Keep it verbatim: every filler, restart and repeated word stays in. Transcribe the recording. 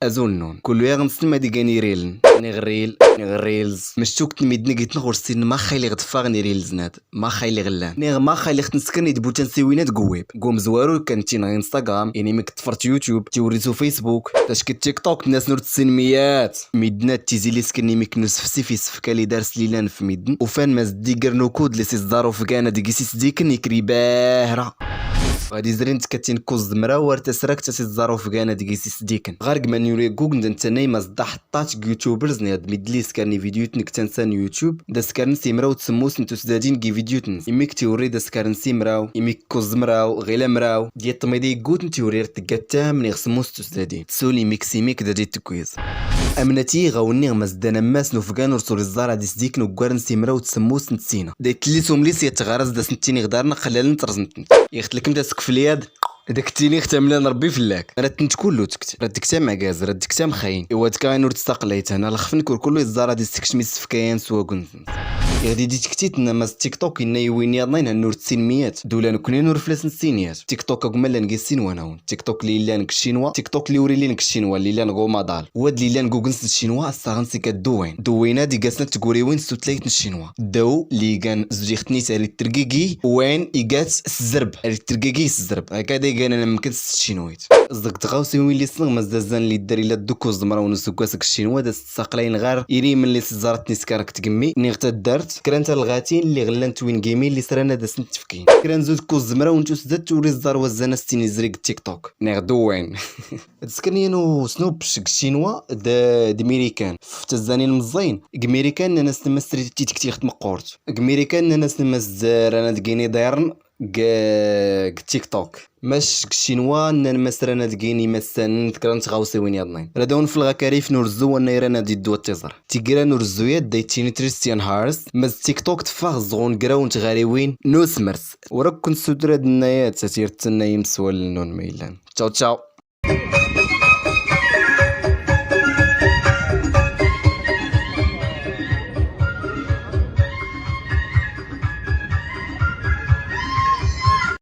Azul-nnun. Kullu yaɣ-nsn mad-igan iriln. Niɣ ril, niɣ rilz. Mctukt n-middn gitn ɣur-ssinn maxa iliɣ-d-ffaɣn irilznad. Maxa iliɣ-llan. Niɣ maxa iliɣ-tn-skn idbutan s-iwinad g-web. G-umzwar ur-kkan-ttinɣ Instagram, inimk ṭṭfrt YouTube, tiwri s-ufacebook, tackit TikTok, tnnasn ur-tssinn miyat. Middn ad-tizili-skn imik n-usfsif isfka lidars lilan f-middn, ufan mazd-igrn ukud lis-iẓẓar ufgan ad-gis isdikn ikri bahra. Ɣad-izrin tkattin kuẓ d-mraw ar tasrakt as-iẓẓar ufgan ad-gis isdikn. Ɣar gman yuri gugn d-ntannay mazd-aḥ ṭṭac g-youtubers-nni ad-middli iskarn ividyutn g-tansa n-youtube, d-askarn s-imraw d-smmust n-tusdadin g-ividyutn. Imik tiwri d-askarn s-imraw, imik kuẓ d-mraw, ɣila mraw. D-iṭṭmidi iggutn tiwri ar-tggattam niɣ smmust tusdadin. Tsul imik s-imik d-ad-itgwiẓ. Amnat-iyi ɣ-awnni mazd-anammas n-ufgan ur-s ur-iẓẓar ad-isdikn uggar n-simraw d-smmust n-tsina. D-ayt-tllin s-umlis yat-tɣaraz d-asn-ttiniɣ darn aqlal n-trẓmt-nt. Iɣ-tlkmt asukfli-ad d-ak-ttiniɣ tamla n-rbbi fllak. Rad-tnt kullu tkt. Rad-dkttam agaz, rad-dkttam xayin. Iwadka in ur-tstaqlayt hna lxf n-kur kullu iẓẓar ad-istkcm isfkayan s-wagun-nsn. Iɣ-didi tktit n-amaz tiktok inna-yi win yaḍnin hna ur-tsin miyat. Dula nuknin ur-flasn-tsin yat. Tiktok agma llan g-issin wan-awn. Tiktok li illan g-ccinwa, tiktok li ur-illin g-ccinwa li illan ɣ-umaḍal. Wad li illan g-ugns n-ccinwa assaɣn s-igat duwayn. Duwayn-ad igasn ad-tguriwin s-tutlayt n-ccinwa. Daw li igan zdiɣ-tnit ar-ittrgigi, wayn igat s-zrb, ar-ittrgigi s-zrb. Akad igan anamkn s-tcinwit. Zḍg tɣawsiwin li ssnɣ mazd azzan li ddar illa ddukku ẓmraw n-usggwas g-ccinwa d-as-tsaqlayn ɣar irimn li s-ẓarat-tn iskar g-tgmmi niɣ taddart, kra n-talɣatin li ɣ-llant twin gimin li sran ad-asn-tfkin. Kra n-zud kku ẓmraw n-tusdat ur-iẓẓar wazzan as-tin-izri g-tiktok. Niɣ duwayn. D-skren yan usnubc g-ccinwa d-mirikan. F-tazzanin mẓẓayn. G-mirikan nnan-asn mma-s trid tidktiɣt mqqurt. G-mirikan nnan-asn mma-s ran ad-gin iḍirn g-tiktok. Mac g-ccinwa nnan mma-s ran ad-gin imassanen d-kra n-tɣawsiwin yaḍnin. Rad-awn-flɣ akarif n-urzu wanna iran ad-iddu ad-tiẓr. Tigra n-urzu-yad d-ayt-tini Tristan Harris, mma-s tiktok tffaɣ zɣ-ungraw n-tɣariwin n-usmrs. Ur-ak-knt-ssutra d-nna-yat ad-tirtnna imswaln-nnun ma illan. Ciao ciao.